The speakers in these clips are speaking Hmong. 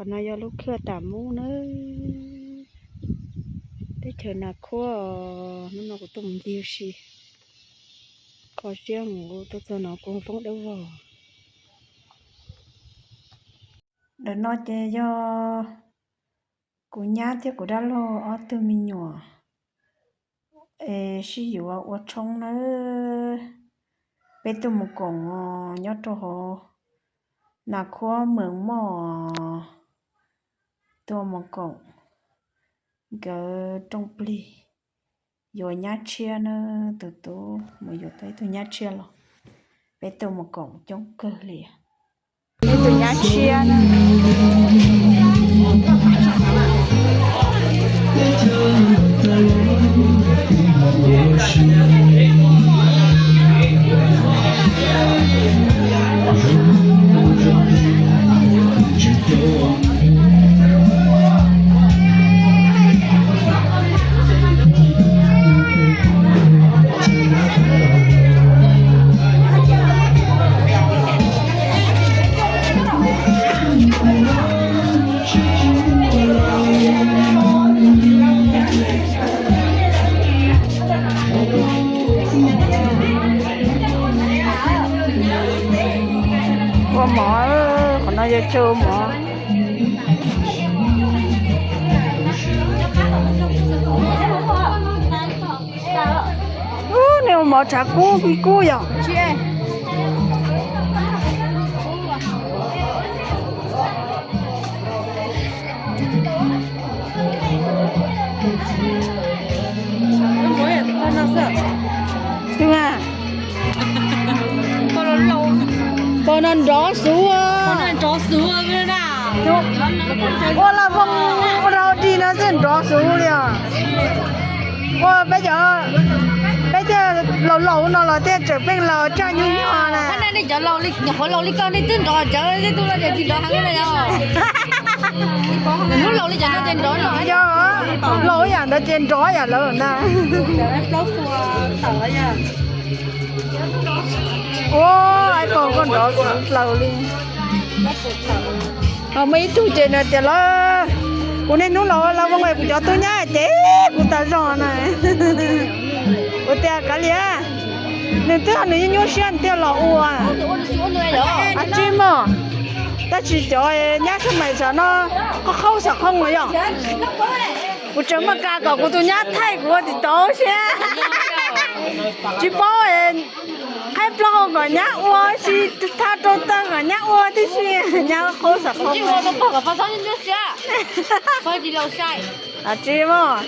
Qhov no yog lub khwj Tam Mub na, teb chaws Nas Khuab os. Hnub no kuv tuaj mus ncig ua si, kho siab mus tuaj txog no kuj poob dawb vog. Ntawm no ces yog kuv nyab thiab kuv dab laug ob tug me nyuam es sib yuav ua tshoob nawb. Peb tuaj mus koom nyob rau hauv Nas Khuab Mees Moj, tuaj mus koom nkawd rooj plig yuav nyab tshiab na. Tus tub mus yuav tau ib tug nyab tshiab los, peb tuaj mus koom coob kawg li. Ib tug nyab tshiab na. Ua mov, qhov no yog chaw ua mov. Ub, nej ua mov tshav kub kub yom. Pos no nrov xuv. Ua laj vooj ua rau dig no xwb nrov xuv li os. Ua peb cov, peb thiaj laus laus no los thiaj tseem pheej los tshaj nyuj nyuj na. Qhov laus li koj nej twb nrov, cov tsis nrov heev na yog. Hnub laus li cov no ces nrov no. Yog, laus yam ntawd ces nrov yam lawm na. Ua, iPhone koj nrov kuv plaws li. Ho muaj ib tug ces nws tias lawm, kuv niaj hnub los laj vooj es kuv cov tub nyab ces kuv tas zog na. Kuv tias kav liam, nws twb nws nyuaj nyuaj siab nws thiaj los ua. Ab tsi mog, tab sis cov nyab sab mais saum no qhaub qhaub saum qhoo los yog. Kuv tseem muaj kas kom kuv tus nyab thaij kuv ua tim tod siab. Tsis paub, qhaib plaub hau kom nyab ua si, thaj rau taw kom nyab ua tib si, nyab qhaub saum qhoo. Ab tsi mog.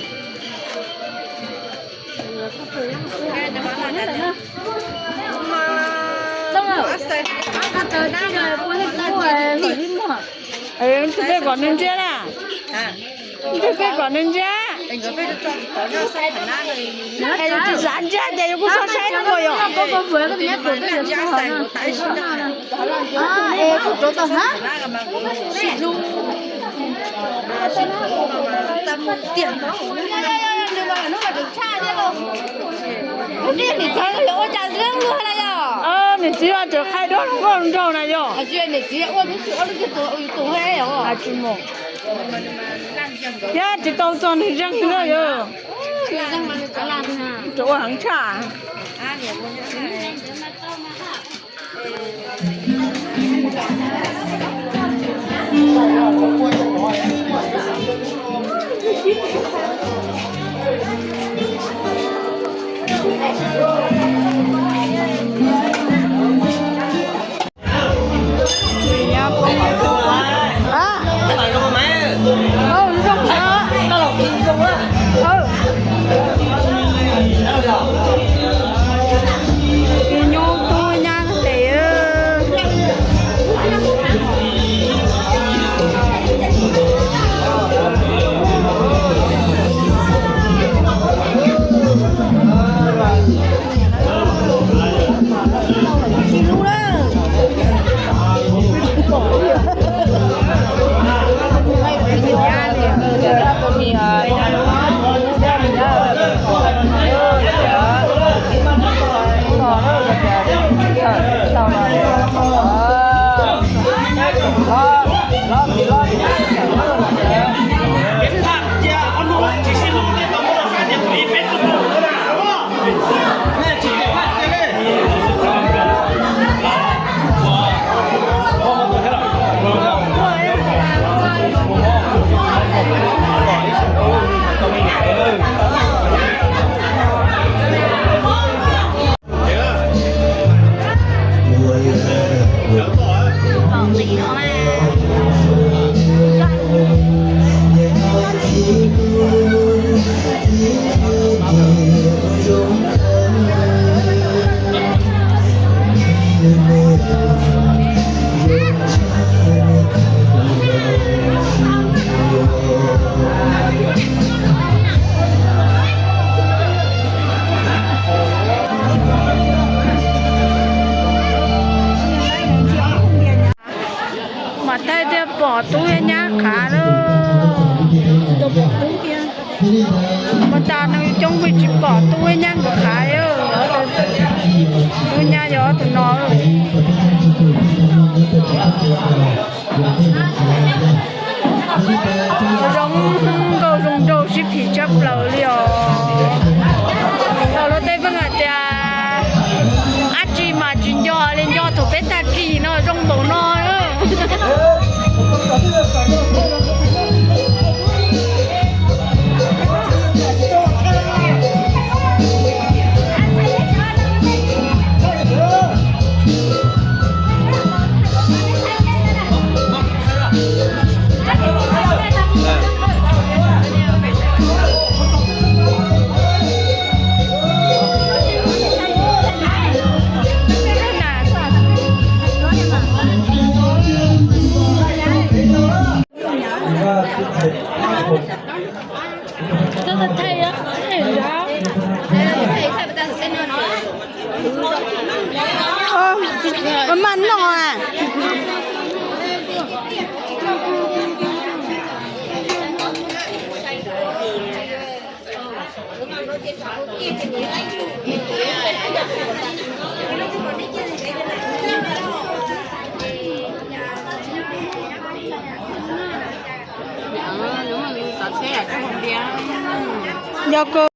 Twb peb kom nws ntsia na. Twb peb kom nws ntsia. Es yus tsis xav ntsia ces yus kuj txhob saib no yom. Niam txiv ua tseem qhaib duab nraug na yog. Tsis mus. Thiab tsis tau txog nws zeeg na yog. Tseem ua heev tshaj. Tus nyuj tub nyab tes. Tub thiab nyab qhav lawm. Ua cas neeg coob vim tsis pom tub thiab nyab nkawd qhav. Tub nyab yog ob tug no. Zoo nkauj zoo nraug sib phim tshaj plaws li os. Thaum luag tej pheej hais tias dab tsi mas tsis nco li, nco thaum peb tag kis no zoo npaum no. Maj noj a. Yog kawg.